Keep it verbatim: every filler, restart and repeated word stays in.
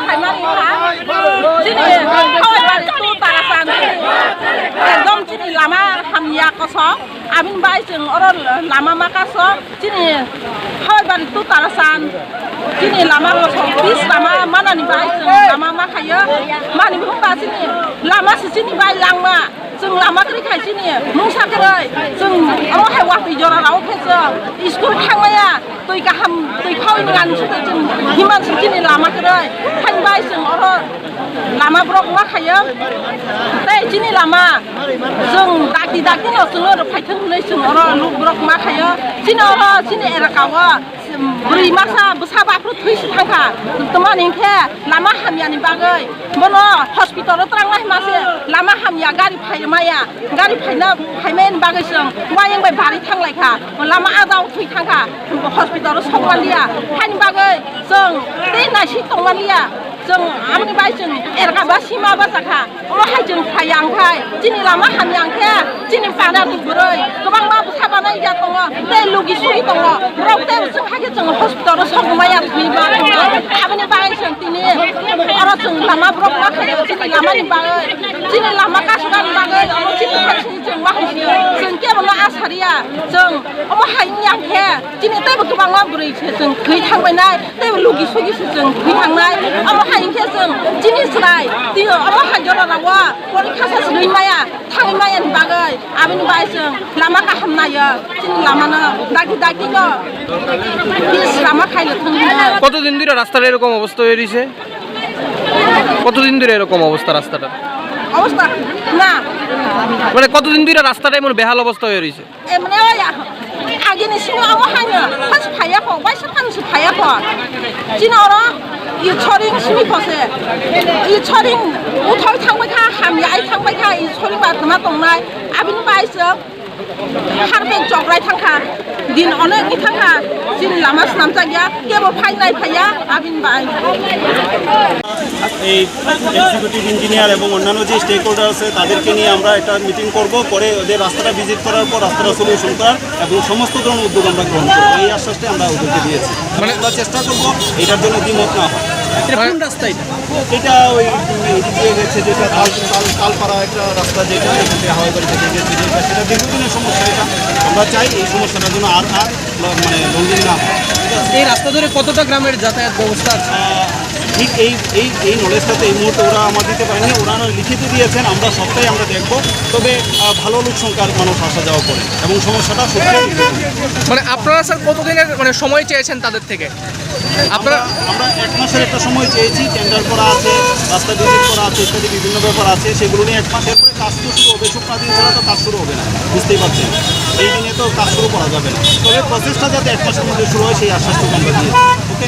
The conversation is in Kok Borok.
Khaimani ha, chini Hawai bari tu Tarasan, ekdom chini lama hamya kosok, abini bai chwng oro lama ma kaso, chini Hawai bari tu Tarasan, chini lama kosok, pis lama manani bai chwng lama ma khayo, mani bumba chini lama si chini bai langma. Chwng lama kwrwi khai chini mungsa kwrwi, chwng omo hai watwi jora rao khe chwng school thangmaya, twi kaham twi khaui ngan sukhe chwng himan suk chini lama kwrwi. Hain bai chwng oro lama borok ma khayo, tei chini lama chwng dakti dakti no chwng oro phaithwng hwnwi chwng oro luk borok ma khayo. Chini oro chini elaka o Bwrwi masa bwsa baphru thwi si thangkha. Tamani hinkhe lama hamyani bagwi bono hospital o twrang lai mase lama hamya gari phai maya. Gari phaina phaimayani bagwi chwng wayang bai bari thang lai kha. Lama adao thwi thangkha. Hospital o sok manliya. Haini bagwi chwng tei naisik tong manliya. Chwng aboni bai chwng erga ba sima bachakha. Omo hai chwng phai yang khai, chini lama hamya hwnkhe, chini para ni bwrwi kwbangma bwsa banai ya tongo, tei lugi sugi tongo. Borok tei chwng hai khe chwng hospital o sok maya thwi ma tongo. Aboni bagwi chwng tini oro chwng lama borok ma khaio, chini lama ni bagwi, chini lama kasukani bagwi, omo chini hai chwng chwng ma hai sio. Chwng kebo no asariya, chwng omo hai wngya hwnkhe, chini teibo kwbangma bwrwi se chwng thwi thangbai nai. Tei lugi sugi se chwng thwi thangnai, omo hai hinkhe chwng chini chwrai twi omo hai jora rao porikha sa swrwi maya, thangwi maya ni bagwi, aboni bai chwng lama kaham naio, chini lama no dagi dagi no pis lama khaino thang hino। কতদিন ধরে রাস্তাটা এরকম অবস্থা হয়ে রয়েছে? কতদিন ধরে এরকম অবস্থা রাস্তাটা? অবস্থা না, মানে কতদিন ধরে রাস্তাটা এমন বেহাল অবস্থা হয়ে রয়েছে? Emne oi, agini simi omo haino, phas phaiya kho, waisa phano se phaiya kho. Chini oro Itsoring simi kho se. Itsoring uthoi thangbai kha, hamya ai thangbai kha, Itsoring ba tma tongnai. Abini bai se harpeng chokrai thangkha. Din onek ni thangkha. Chini lama snamchak ya, kebo phai nai phaiya, abini bai. এই executive engineer এবং অন্যান্য যে stake holder আছে, তাদেরকে নিয়ে আমরা একটা মিটিং করব, করে ওদের রাস্তাটা ভিজিট করার পর রাস্তাটা সলিউশন করার এবং সমস্ত ধরনের উদ্যোগ আমরা গ্রহণ করবো, এই আশ্বাসটা আমরা ওদেরকে দিয়েছি। মানে আমরা চেষ্টা করবো এটার জন্য দ্বিমত না হয়। এটা কোন রাস্তা এটা? এটা ওই, উম, এদিক দিয়ে গেছে যেটা তাল, তাল, তালপাড়া একটা রাস্তা, যেটা এখান থেকে হাওয়াই বাড়ি থেকে গেছে, যেটা, সেটা দীর্ঘদিনের সমস্যা। এটা আমরা চাই এই সমস্যাটার জন্য আর, আর মানে রঙিন না হয়। এই রাস্তা ধরে কতটা গ্রামের যাতায়াত ব্যবস্থা আছে? আহ, ঠিক এই, এই, এই নলেজটা তো এই মুহূর্তে ওরা আমার দিতে পারেনি, ওরা লিখিত দিয়েছেন, আমরা সবটাই আমরা দেখব। তবে, আহ, ভালো লোক সংখ্যার মানুষ আসা যাওয়া করে এবং সমস্যাটা সত্যি। মানে আপনারা স্যার কতদিনের মানে সময় চেয়েছেন তাদের থেকে? আপনারা আমরা, আমরা এক মাসের একটা সময় চেয়েছি, টেন্ডার করা আছে, রাস্তা ভিজিট করা আছে, ইত্যাদি বিভিন্ন ব্যাপার আছে, সেগুলো নিয়ে এক মাস। এরপরে কাজ তো শুরু হবে, শুক্লা দিন ছাড়া তো কাজ শুরু হবে না, বুঝতেই পারছেন। এই দিনে তো কাজ শুরু করা যাবে না, তবে প্রসেসটা যাতে এক মাসের মধ্যে শুরু হয়, সেই আশ্বাসটুকু আমরা দিয়েছি। ওকে।